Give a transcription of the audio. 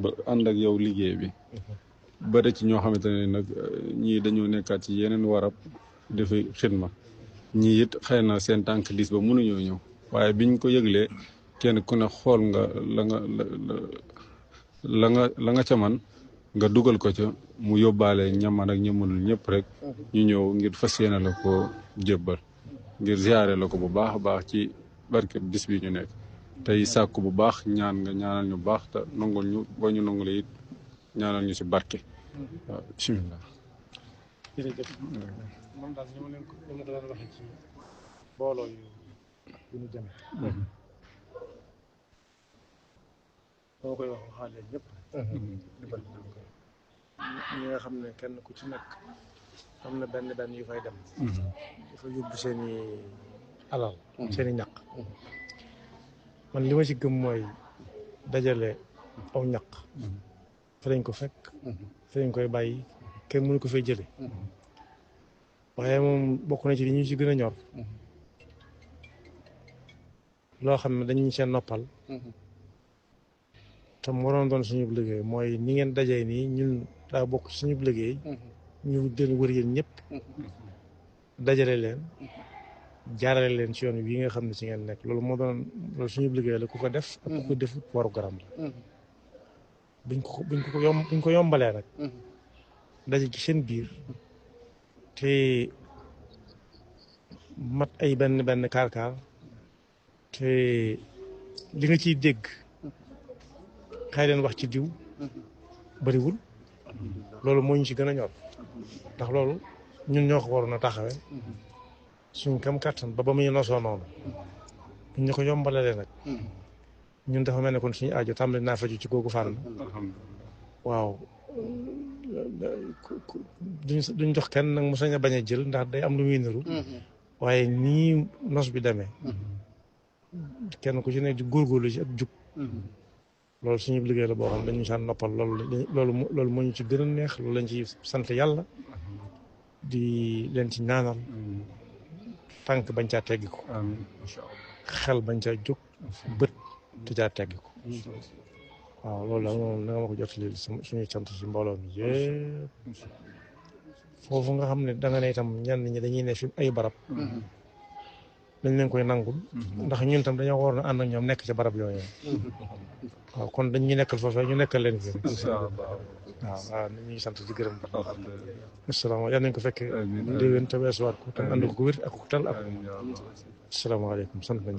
ba ànd ak yow liggéey bi bari ci ñoo xamante ne nag ñii dañoo nekkaat ci yeneen warab defi xidma ñii it xëy na seen tànk diis ba mënuñoo ñëw waaye biñ ko yëglee kenn ku ne xool nga la nga ca man nga dugal ko ca mu yóbbaale ñaman ak ñamanul ñëpp rek ñu ñëw ngir fas yéene la ko jébbal ngir ziyaare la ko bu baax a baax ci barke bis bi ñu nekk tey sàkku bu baax ñaan nga ñaanal ñu baax te nangul ñu boo ñu nangule it ñaanal ñu si barke waaw bismillah jërëjëf man daal ñu ma leen ko daan waxee ci booloo yu ñu jëm dama koy wax waxaale ñëpp dibal ñi nga xam ne kenn ku ci nekk am na benn yu fay dem dafa yóbbu seeni alal seeni ñaq man li ma ci gëm mooy dajale aw ñaq fa lañ ko fekk fa lañ koy bàyyi kenn mënu ko fay jële waaye moom bokk na ci li ñu ci gën a ñor loo xam ne dañu seen noppal te mu waroon doon suñu liggéey mooy ni ngeen dajee nii ñun daa bokk suñu liggéey ñu den wër yéen ñëpp dajale leen jaarale leen ci yoon wi nga xam ne ci ngeen nekk loolu moo doon loolu suñu liggéey la ku ko def ak ku ko defut waru garam la buñ ko yombalee nag daje ci seen biir te mat ay benn kaar-kaar te li nga ciy dégg xëy leen wax ci diw bariwul loolu moo ñu ci gën a ñor ndax loolu ñun ñoo ko waroon a taxawee suñ kam kàttan ba muy nosoo noonu buñ ñu ko yombalalee nag ñun dafa mel ne kon suñu aajo tàmbali naa faju ci googu fànn waaw duñ jox kenn nag mu sañ a bañ a jël ndax day am lu muy niru waaye nii nos bi demee kenn ku ci nekk di góorgóorlu ci ak jub loolu suñu liggéey la boo xam dañu saan noppal loolu moo ñu ci gën a neex loolu lañ ci sant yàlla di leen ci ñaanal tànk bañ caa teggi ko xel bañ caa jóg bët te caa teggi ko waaw loolu daal moom na nga ma ko jot li suñuy sant si mbooloo mi yëpp foofu nga xam ne da nga ne itam ñenn ñi dañuy ne fi ay barab dañ leen koy nangul ndax ñun tam dañoo waroon a ànd ak ñoom nekk ci barab yooyu waaw kon dañ ñu nekkal foofee ñu nekkal leen fi waaw ñu ngi sant ci gërëm asalaamaaleykum yal nañ ko fekkee déwén te weesuwaat ko te ànd ko wér ak ko tal ak asalaamaaleykum sant nañ